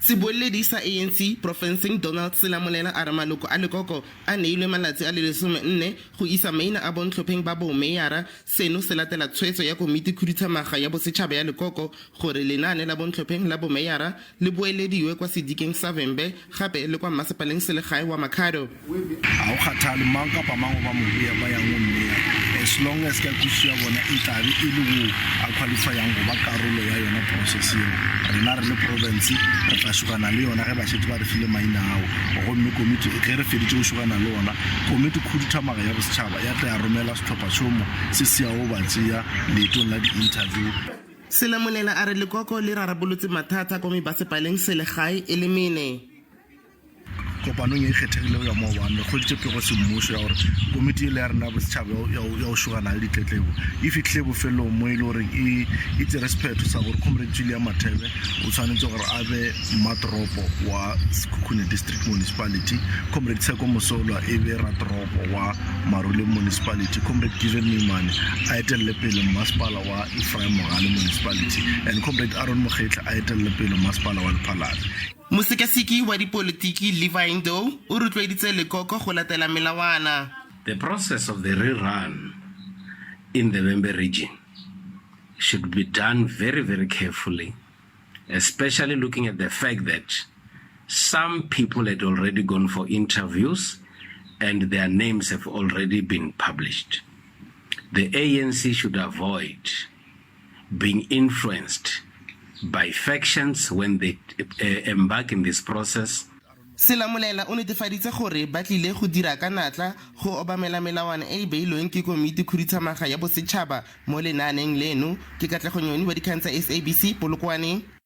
Sebueledi sa ANC porofenseng Donald Selamolela a re maloko a lekoko a neilwe malatsi a le 14 go isa maina a bontlhopheng ba bomeyara. Seno se latela tshwetso ya komiti khuduthamaga ya bosetšhaba ya lekoko gore lenaane la bontlhopheng la bomeyara le boelediwe kwa sedikeng sa Vhembe gape le kwa mmasepaleng selegae wa Makhado. Ga go kgathale mang kapa mang goba mobe ba yang go mmeya, as long as ka kwešišo ya bona e tla be e le wo a qualifyang go ba karolo ya yona process yeo. Rena re le province re tla šogana le yona ge ba šetše ba re file maina ao, gomme komiti ge re feditše go šogana le ona, komiti khuduthamaga ya bosetšhaba ya tla ya romela sehlophatšhomo se se yago ba tšea leetong la di-interview. Selamolela a re lekoko le rarabolotse mathata kwa mebasepaleng selegae e le mene. Kopanong ye e kgethegilego ya maobane, re hweditše pego semmušo ya gore komiti yela ya rena ya bosetšhaba ya go šogana le ditletlebo e fihlile bofelong mo e le goreng e e tsere sephetho sa gore Comrade Julia Mathebe o tshwanetse gore a be mmatoropo wa Sekhukhune District Municipality, Comrade Tsheko Mosolwa e be ratoropo wa Maruleng Municipality, Comrade Given Moimane a etelele pele mmasepala wa Ephraim Mogale Municipality and Comrade Aaron Mokgetle a etelele pele mmasepala wa Lephalale. Mosekaseki wa dipolitiki Levi Ndou o rotloeditse lekoko go latela melawana. The process of the rerun in the Vhembe region should be done very, very carefully, especially looking at the fact that some people had already gone for interviews and their names have already been published. The ANC should avoid being influenced by factions when they uh, embark in this process. Selamolela o netefaditse gore ba tlile go dira ka natla go obamela melawana e e beilweng ke Komiti Khuduthamaga ya Bosetšhaba mo lenaaneng leno. Ke Katlego Nyoni wa dikgang tsa SABC, Polokwane.